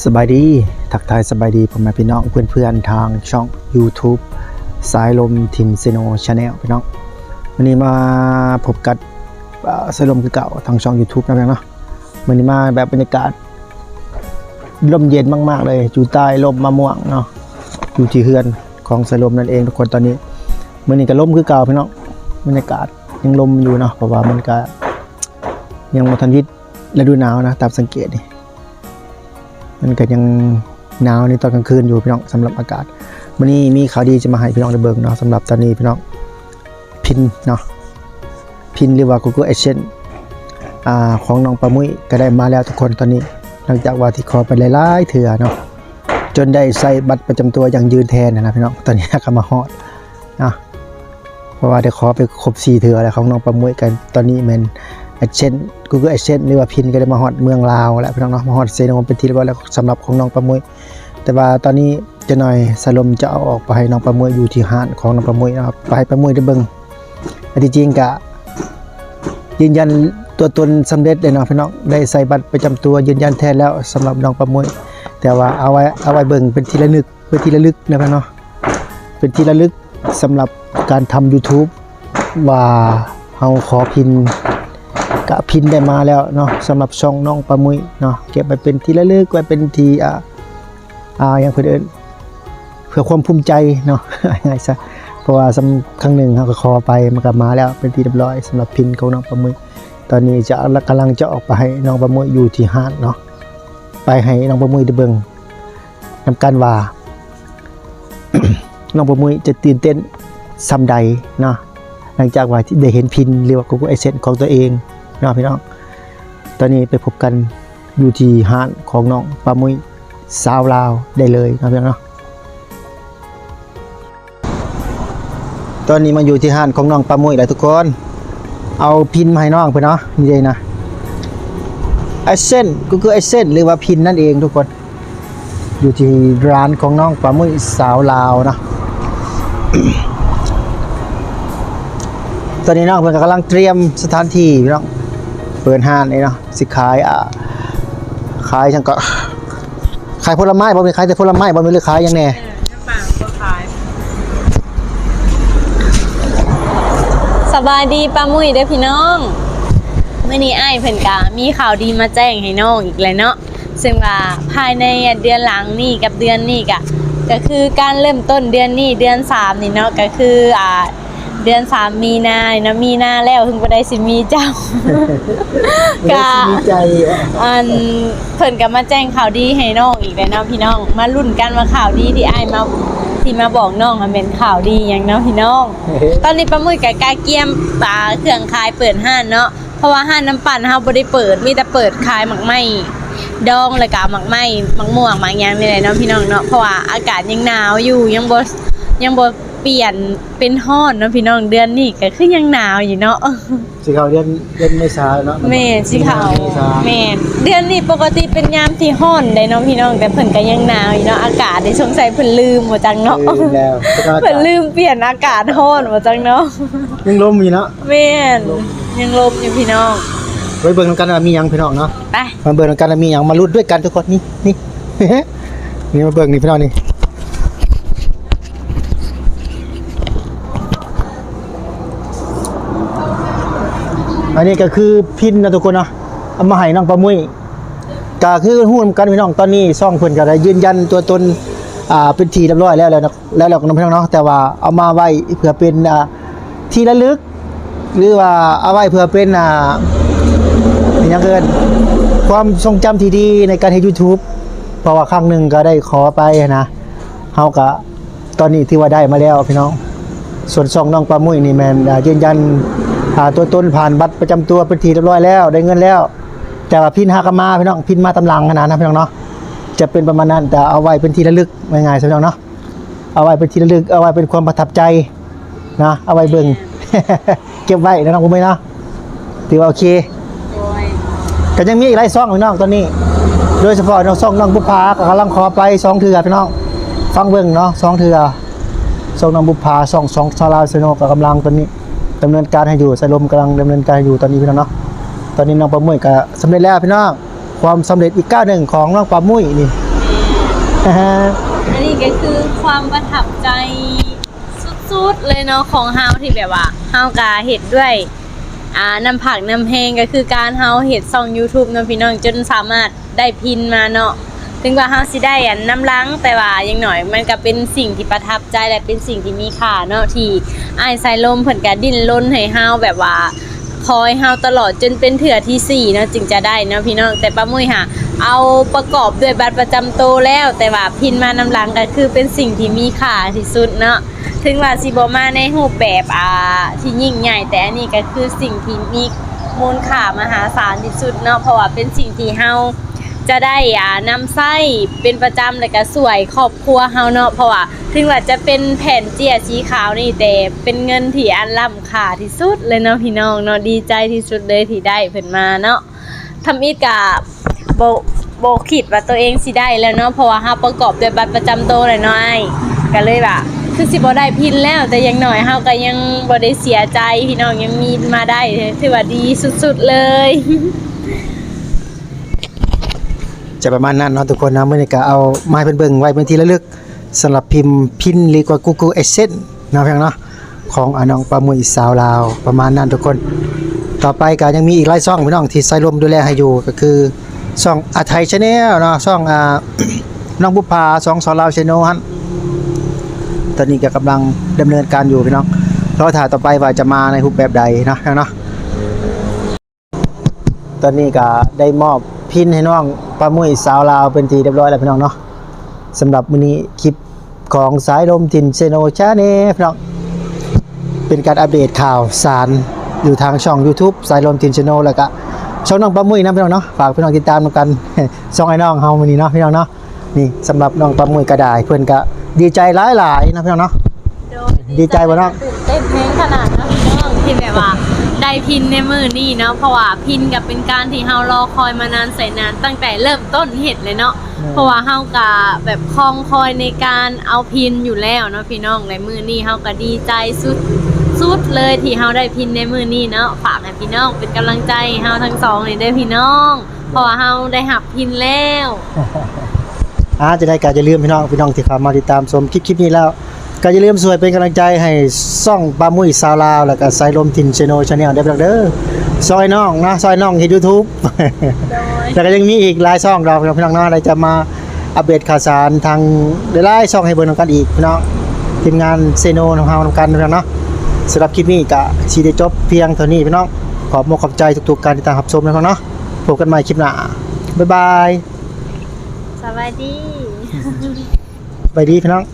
ສະບາຍດີ ທັກທາຍສະບາຍດີພໍ່ແມ່ພີ່ນ້ອງເພື່ອນໆ ທາງຊ່ອງ YouTube ສາຍລົມ Team Seno Channel ພີ່ນ້ອງ. ມື້ນີ້ມາພົບກັບ ເອີ່ ສາຍລົມຄືເກົ່າ ທາງຊ່ອງ YouTube ນຳເນາະ. ມື້ນີ້ມາແບບບັນຍາກາດ ລົມເຢັນມາກໆ ເລີຍ ຢູ່ໃຕ້ລົມມະມ່ວງເນາະ ຢູ່ທີ່ເຮືອນຂອງສາຍລົມນັ້ນເອງທຸກຄົນ. ຕອນນີ້ ມື້ນີ້ກໍລົມຄືເກົ່າພີ່ນ້ອງ ບັນຍາກາດຍັງລົມຢູ່ເນາະ ເພາະວ່າມັນກໍຍັງບໍ່ທັນວິດ ລະດູໜາວນະ. ຕາມສັງເກດນີ້ ມັນກໍຍັງໜາວໃນຕອນກາງຄືນຢູ່ພີ່ນ້ອງ. ສຳລັບອາກາດມື້ນີ້ມີຂ່າວດີຈະມາໃຫ້ພີ່ນ້ອງໄດ້ເບິ່ງເນາະ. ສຳລັບຕອນນີ້ພີ່ນ້ອງ ພິນເນາະ ພິນ ຫຼືວ່າ Google AdSense ອາ ຂອງນ້ອງປາມຸ້ຍກໍໄດ້ມາແລ້ວທຸກຄົນ. ຕອນນີ້ ຫຼັງຈາກວ່າທີ່ຂໍໄປຫຼາຍໆເທື່ອເນາະ ຈົນໄດ້ໃຊ້ບັດປະຈຳຕົວຢັ້ງຢືນແທນນະພີ່ນ້ອງ. ຕອນນີ້ກໍມາຮອດເນາະ ເພາະວ່າໄດ້ຂໍໄປຄົບສີ່ເທື່ອແລ້ວຂອງນ້ອງປາມຸ້ຍ. ກໍຕອນນີ້ແມ່ນ AdSense Google AdSense ຫຼືວ່າພິນ ກໍໄດ້ມາຮອດເມືອງລາວແລ້ວພີ່ນ້ອງເນາະ ມາຮອດເຊໂນເປັນທີ່ຮຽບຮ້ອຍແລ້ວ ສຳລັບຂອງນ້ອງປາມຸ້ຍ. ແຕ່ວ່າຕອນນີ້ຈັກໜ້ອຍສາຍລົມຈະເອົາອອກໄປໃຫ້ນ້ອງປາມຸ້ຍຢູ່ທີ່ຮ້ານຂອງນ້ອງປາມຸ້ຍເນາະ ໄປໃຫ້ປາມຸ້ຍໄດ້ເບິ່ງ. ອັນທີ່ຈິງກະຢືນຢັນຕົວຕົນສຳເລັດເລີຍເນາະພີ່ນ້ອງ ໄດ້ໃສ່ບັດປະຈຳຕົວຢືນຢັນແທນແລ້ວສຳລັບນ້ອງປາມຸ້ຍ. ແຕ່ວ່າເອົາໄວ້ ເອົາໄວ້ເບິ່ງເປັນທີ່ລະນຶກ ເປັນທີ່ລະລຶກນະພີ່ນ້ອງເນາະ ເປັນທີ່ລະລຶກສຳລັບການທຳ YouTube ວ່າເຮົາຂໍພິນ ກະພິນໄດ້ມາແລ້ວເນາະ ສຳລັບຊ່ອງນ້ອງປາມຸ້ຍເນາະ. ເກັບໄວ້ເປັນທີ່ລະລຶກ ໄວ້ເປັນທີ່ ອ່າ ອ່າ ຫຍັງເພິ່ນເອີ້ນ ເພື່ອຄວາມພູມໃຈເນາະ ງ່າຍຊະ. ເພາະວ່າສຳ ຄັ້ງໜຶ່ງເຮົາກໍຂໍໄປ ມັນກໍມາແລ້ວເປັນທີ່ຮຽບຮ້ອຍ ສຳລັບພິນຂອງນ້ອງປາມຸ້ຍ. ຕອນນີ້ຈະ ກຳລັງຈະອອກໄປໃຫ້ນ້ອງປາມຸ້ຍຢູ່ທີ່ຮ້ານເນາະ ໄປໃຫ້ນ້ອງປາມຸ້ຍໄດ້ເບິ່ງນຳກັນວ່າ ນ້ອງປາມຸ້ຍຈະຕື່ນເຕັ້ນສ່ຳໃດເນາະ ຫຼັງຈາກວ່າໄດ້ເຫັນພິນ ຫຼືວ່າ Google AdSense ຂອງຕົວເອງເນາະພີ່ນ້ອງ. ຕອນນີ້ໄປພົບກັນຢູ່ທີ່ຮ້ານຂອງນ້ອງປາມຸ້ຍ ສາວລາວໄດ້ເລີຍເນາະພີ່ນ້ອງເນາະ. ຕອນນີ້ມາຢູ່ທີ່ຮ້ານຂອງນ້ອງປາມຸ້ຍແລ້ວທຸກຄົນ ເອົາພິນມາໃຫ້ນ້ອງເພິ່ນເນາະ ນີ້ເດ້ນະ AdSense Google AdSense ຫຼືວ່າພິນນັ້ນເອງທຸກຄົນ ຢູ່ທີ່ຮ້ານຂອງນ້ອງປາມຸ້ຍສາວລາວເນາະ. ຕອນນີ້ນ້ອງເພິ່ນກໍກຳລັງຕຽມສະຖານທີ່ພີ່ນ້ອງ ເປີດຮ້ານນີ້ເນາະ. ຊິຂາຍ ອ່າ ຂາຍຫຍັງເກາະ ຂາຍຜົນລະໄມ້ບໍ່? ມີຂາຍແຕ່ຜົນລະໄມ້ບໍ່? ມີ ຫຼືຂາຍຫຍັງແດ່? ເອີ ນ້ຳປາງບໍ່ຂາຍ. ສະບາຍດີປ້າມຸ້ຍເດີພີ່ນ້ອງ ມື້ນີ້ອ້າຍເພິ່ນກະມີຂ່າວດີມາແຈ້ງໃຫ້ນ້ອງອີກແລ້ວເນາະ. ເຊິ່ງວ່າພາຍໃນເດືອນຫຼັງນີ້ກັບເດືອນນີ້ກະ ກະຄືການເລີ່ມຕົ້ນເດືອນນີ້ ເດືອນສາມນີ້ເນາະ ກະຄື ອ່າ ເດືອນສາມມີນານີ້ເນາະ ມີນາແລ້ວເພິ່ນບໍ່ໄດ້ຊິມີເຈົ້າ ກະ ອັນ ເພິ່ນກະມາແຈ້ງຂ່າວດີໃຫ້ນ້ອງອີກແລ້ວເນາະພີ່ນ້ອງ. ມາລຸ້ນກັນວ່າຂ່າວດີທີ່ອ້າຍມາ ທີ່ມາບອກນ້ອງຫັ້ນແມ່ນຂ່າວດີຫຍັງເນາະພີ່ນ້ອງ. ຕອນນີ້ປ້າມຸ້ຍກະກະກຽມ ອ່າ ເຄື່ອງຂາຍເປີດຮ້ານເນາະ ເພາະວ່າຮ້ານນ້ຳປັ່ນເຮົາບໍ່ໄດ້ເປີດ ມີແຕ່ເປີດຂາຍໝາກໄມ້ດອງ ແລ້ວກະໝາກໄມ້ ໝາກມ່ວງ ໝາກຫຍັງນີ້ແຫຼະເນາະພີ່ນ້ອງເນາະ. ເພາະວ່າອາກາດຍັງໜາວຢູ່ ຍັງບໍ່ ຍັງບໍ່ປ່ຽນເປັນຮ້ອນເນາະພີ່ນ້ອງ. ເດືອນນີ້ກະຄືຍັງໜາວຢູ່ເນາະ ຊິເຂົ້າເດືອນ ເດືອນເມສາແລ້ວເນາະ. ແມ່ນ ຊິເຂົ້າ ເດືອນເມສາ ແມ່ນ ເດືອນນີ້ປົກກະຕິເປັນຍາມທີ່ຮ້ອນໄດ໋ເນາະພີ່ນ້ອງ ແຕ່ເພິ່ນກະຍັງໜາວຢູ່ເນາະ. ອາກາດນີ້ສົງໄສເພິ່ນລືມບໍ່ຈັກເນາະ ລືມແລ້ວ ເພິ່ນລືມປ່ຽນອາກາດຮ້ອນບໍ່ຈັກເນາະ. ຍັງລົມຢູ່ເນາະ. ແມ່ນ ຍັງລົມຢູ່ພີ່ນ້ອງ. ໄປເບິ່ງນຳກັນວ່າມີຫຍັງພີ່ນ້ອງເນາະ. ໄປ ມາເບິ່ງນຳກັນວ່າມີຫຍັງ ມາລຸ້ນດ້ວຍກັນທຸກຄົນ. ນີ້ ນີ້ ນີ້ມາເບິ່ງນີ້ພີ່ນ້ອງນີ້ ອັນນີ້ກໍຄືພິນເນາະທຸກຄົນເນາະ ເອົາມາໃຫ້ນ້ອງປາມຸ້ຍ ກໍຄືຮູ້ນຳກັນພີ່ນ້ອງ. ຕອນນີ້ຊ່ອງເພິ່ນກໍໄດ້ຢືນຢັນຕົວຕົນ ອ່າ ເປັນທີ່ຮຽບຮ້ອຍແລ້ວ ແລ້ວເນາະ ແລ້ວເນາະພີ່ນ້ອງເນາະ ແຕ່ວ່າເອົາມາໄວ້ເພື່ອເປັນ ອ່າ ທີ່ລະລຶກ ຫຼືວ່າເອົາໄວ້ເພື່ອເປັນ ອ່າ ອີຫຍັງເອີ້ນ ຄວາມຊົງຈຳທີ່ດີໃນການເຮັດ YouTube ເພາະວ່າຄັ້ງໜຶ່ງກໍໄດ້ຂໍໄປຫັ້ນນະ ເຮົາກໍ ຕອນນີ້ຖືວ່າໄດ້ມາແລ້ວພີ່ນ້ອງ. ສ່ວນຊ່ອງນ້ອງປາມຸ້ຍນີ້ແມ່ນ ອ່າ ຢືນຢັນ ອ່າ ຕົວຕົນຜ່ານບັດປະຈຳຕົວເປັນທີ່ຮຽບຮ້ອຍແລ້ວ ໄດ້ເງິນແລ້ວ ແຕ່ວ່າພິນຫາກໍມາພີ່ນ້ອງ ພິນມາຕາມຫຼັງຫັ້ນນະພີ່ນ້ອງເນາະ. ຈະເປັນປະມານນັ້ນ ແຕ່ເອົາໄວ້ເປັນທີ່ລະລຶກ ງ່າຍໆຊະພີ່ນ້ອງເນາະ ເອົາໄວ້ເປັນທີ່ລະລຶກ ເອົາໄວ້ເປັນຄວາມປະທັບໃຈນະ ເອົາໄວ້ເບິ່ງ ເກັບໄວ້ເນາະນ້ອງປາມຸ້ຍເນາະ. ຖືວ່າໂອເຄ ໂດຍ ກໍຍັງມີອີກຫຼາຍຊ່ອງພີ່ນ້ອງຕອນນີ້ ໂດຍສະເພາະນ້ອງ ຊ່ອງນ້ອງບຸບຜາກໍກຳລັງຂໍໄປສອງເທື່ອພີ່ນ້ອງ ຟັງເບິ່ງເນາະ ສອງເທື່ອ ຊ່ອງນ້ອງບຸບຜາ ຊ່ອງ ຊ່ອງສາວລາວແຊນແນວ ກໍກຳລັງຕອນນີ້ດຳເນີນການໃຫ້ຢູ່ ສາຍລົມກຳລັງດຳເນີນການໃຫ້ຢູ່ຕອນນີ້ພີ່ນ້ອງເນາະ. ຕອນນີ້ນ້ອງປາມຸ້ຍກໍສຳເລັດແລ້ວພີ່ນ້ອງ ຄວາມສຳເລັດອີກກ້າວໜຶ່ງຂອງນ້ອງປາມຸ້ຍນີ້ ອັນນີ້ກໍຄືຄວາມປະທັບໃຈສຸດໆເລີຍເນາະ ຂອງເຮົາ ທີ່ແບບວ່າເຮົາກໍເຮັດດ້ວຍ ອ່າ ນ້ຳພັກນ້ຳແຮງ ກໍຄືການເຮົາເຮັດຊ່ອງ YouTube ເນາະພີ່ນ້ອງ ຈົນສາມາດໄດ້ພິນມາເນາະ. ເຖິງວ່າເຮົາຊິໄດ້ອັນນຳຫຼັງ ແຕ່ວ່າຢ່າງໜ້ອຍມັນກໍເປັນສິ່ງທີ່ປະທັບໃຈ ແລະ ເປັນສິ່ງທີ່ມີຄ່າເນາະ ທີ່ອ້າຍສາຍລົມເພິ່ນກໍດີ້ນລົນໃຫ້ເຮົາ ແບບວ່າຄອຍເຮົາຕະຫຼອດ ຈົນເປັນເທື່ອທີສີ່ເນາະ ຈຶ່ງຈະໄດ້ເນາະພີ່ນ້ອງ. ແຕ່ປ້າມຸ້ຍຫາເອົາປະກອບດ້ວຍບັດປະຈຳໂຕແລ້ວ ແຕ່ວ່າພິນມານຳຫຼັງ ກໍຄືເປັນສິ່ງທີ່ມີຄ່າທີ່ສຸດເນາະ. ເຖິງວ່າຊິບໍ່ມາໃນຮູບແບບ ອ່າ ທີ່ຍິ່ງໃຫຍ່ ແຕ່ອັນນີ້ກໍຄືສິ່ງທີ່ມີມູນຄ່າມະຫາສານທີ່ສຸດເນາະ ເພາະວ່າເປັນສິ່ງທີ່ເຮົາຈະໄດ້ ອ່າ ນຳໃຊ້ເປັນປະຈຳ ແລ້ວກໍຊ່ວຍຄອບຄົວເຮົາເນາະ. ເພາະວ່າເຖິງວ່າຈະເປັນແຜ່ນເຈ້ຍສີຂາວນີ້ ແຕ່ເປັນເງິນທີ່ອັນລ້ຳຄ່າທີ່ສຸດເລີຍເນາະພີ່ນ້ອງເນາະ. ດີໃຈທີ່ສຸດເລີຍທີ່ໄດ້ເພິ່ນມາເນາະ. ທຳອິດກະບໍ່ ບໍ່ຄິດວ່າໂຕເອງຊິໄດ້ແລ້ວເນາະ ເພາະວ່າເຮົາປະກອບດ້ວຍບັດປະຈຳໂຕແລ້ວເນາະອ້າຍ ກະເລີຍວ່າຄືຊິບໍ່ໄດ້ພິນແລ້ວ ແຕ່ຢ່າງໜ້ອຍເຮົາກະຍັງບໍ່ໄດ້ເສຍໃຈພີ່ນ້ອງ ຍັງມີມາໄດ້ ຖືວ່າດີສຸດໆເລີຍ. ຈະປະມານນັ້ນເນາະທຸກຄົນເນາະ. ມື້ນີ້ກະເອົາມາໃຫ້ເພິ່ນເບິ່ງໄວ້ເປັນທີ່ລະລຶກ ສຳລັບພິມພິນ ຫຼືກວ່າ Google AdSense ເນາະພີ່ນ້ອງເນາະ ຂອງ ອາ ນ້ອງປ້າມຸ້ຍສາວລາວ ປະມານນັ້ນທຸກຄົນ. ຕໍ່ໄປກໍຍັງມີອີກຫຼາຍຊ່ອງພີ່ນ້ອງທີ່ສາຍລົມດູແລໃຫ້ຢູ່ ກໍຄືຊ່ອງອາໄທ Channel ເນາະ ຊ່ອງ ອາ ນ້ອງບຸບຜາ ຊ່ອງສາວລາວ Channel ຫັ້ນ ຕອນນີ້ກໍກຳລັງດຳເນີນການຢູ່ພີ່ນ້ອງ ລໍຖ້າຕໍ່ໄປວ່າຈະມາໃນຮູບແບບໃດເນາະ ເນາະ. ຕອນນີ້ກໍໄດ້ມອບພິນໃຫ້ນ້ອງປ້າມຸ້ຍສາວລາວເປັນທີ່ຮຽບຮ້ອຍແລ້ວພີ່ນ້ອງເນາະ. ສຳລັບມື້ນີ້ຄລິບຂອງສາຍລົມຖິ່ນເຊໂນ Channel ພີ່ນ້ອງ ເປັນການອັບເດດຂ່າວສານຢູ່ທາງຊ່ອງ YouTube ສາຍລົມຖິ່ນເຊໂນ ແລ້ວກະຊ່ອງນ້ອງປ້າມຸ້ຍນຳພີ່ນ້ອງເນາະ. ຝາກພີ່ນ້ອງຕິດຕາມນຳກັນ ຊ່ອງອ້າຍນ້ອງເຮົາມື້ນີ້ເນາະ ພີ່ນ້ອງເນາະ. ນີ້ສຳລັບນ້ອງປ້າມຸ້ຍກໍໄດ້ ເພິ່ນກໍດີໃຈຫຼາຍໆເນາະ ພີ່ນ້ອງເນາະ. ໂດຍ ດີໃຈບໍ່ນ້ອງ? ຕື່ນເຕັ້ນແຮງຂະໜາດເນາະພີ່ນ້ອງ ທີ່ແບບວ່າໄດ້ພິນໃນມື້ນີ້ເນາະ ເພາະວ່າພິນກໍເປັນການທີ່ເຮົາລໍຄອຍມານານແສນນານ ຕັ້ງແຕ່ເລີ່ມຕົ້ນເຮັດເລີຍເນາະ. ແມ່ນ ເພາະວ່າເຮົາກໍແບບຄອງຄອຍໃນການເອົາພິນຢູ່ແລ້ວເນາະພີ່ນ້ອງ ແລະ ມື້ນີ້ເຮົາກໍດີໃຈສຸດ ສຸດເລີຍທີ່ເຮົາໄດ້ພິນໃນມື້ນີ້ເນາະ. ຝາກໃຫ້ພີ່ນ້ອງເປັນກຳລັງໃຈໃຫ້ເຮົາທັງສອງນີ້ເດີພີ່ນ້ອງ ເພາະວ່າເຮົາໄດ້ຮັບພິນແລ້ວ. ອ່າ ຈັ່ງໃດກໍຢ່າລືມພີ່ນ້ອງ ພີ່ນ້ອງທີ່ເຂົ້າມາຕິດຕາມຊົມຄລິບ ຄລິບນີ້ແລ້ວ ກໍຢ່າລືມຊ່ວຍເປັນກຳລັງໃຈໃຫ້ຊ່ອງປ້າມຸ້ຍສາວລາວ ແລ້ວກໍສາຍລົມຖິ່ນເຊໂນ Channel ເດີພີ່ນ້ອງເດີ. ຊ່ອງອ້າຍນ້ອງນະ ຊ່ອງອ້າຍນ້ອງເຮັດ YouTube ໂດຍ ແລ້ວກໍຍັງມີອີກຫຼາຍຊ່ອງດອກພີ່ນ້ອງເນາະ ແລ້ວຈະມາອັບເດດຂ່າວສານທາງຫຼາຍໆຊ່ອງໃຫ້ເບິ່ງນຳກັນອີກພີ່ນ້ອງ ທີມງານເຊໂນຂອງເຮົານຳກັນພີ່ນ້ອງເນາະ. ສຳລັບຄລິບນີ້ກໍຊິໄດ້ຈົບພຽງເທົ່ານີ້ພີ່ນ້ອງ ຂອບອົກຂອບໃຈທຸກໆການຕິດຕາມຮັບຊົມນຳເນາະ. ພົບກັນໃໝ່ຄລິບໜ້າ ບາຍບາຍ ສະບາຍດີ ສະບາຍດີພີ່ນ້ອງ.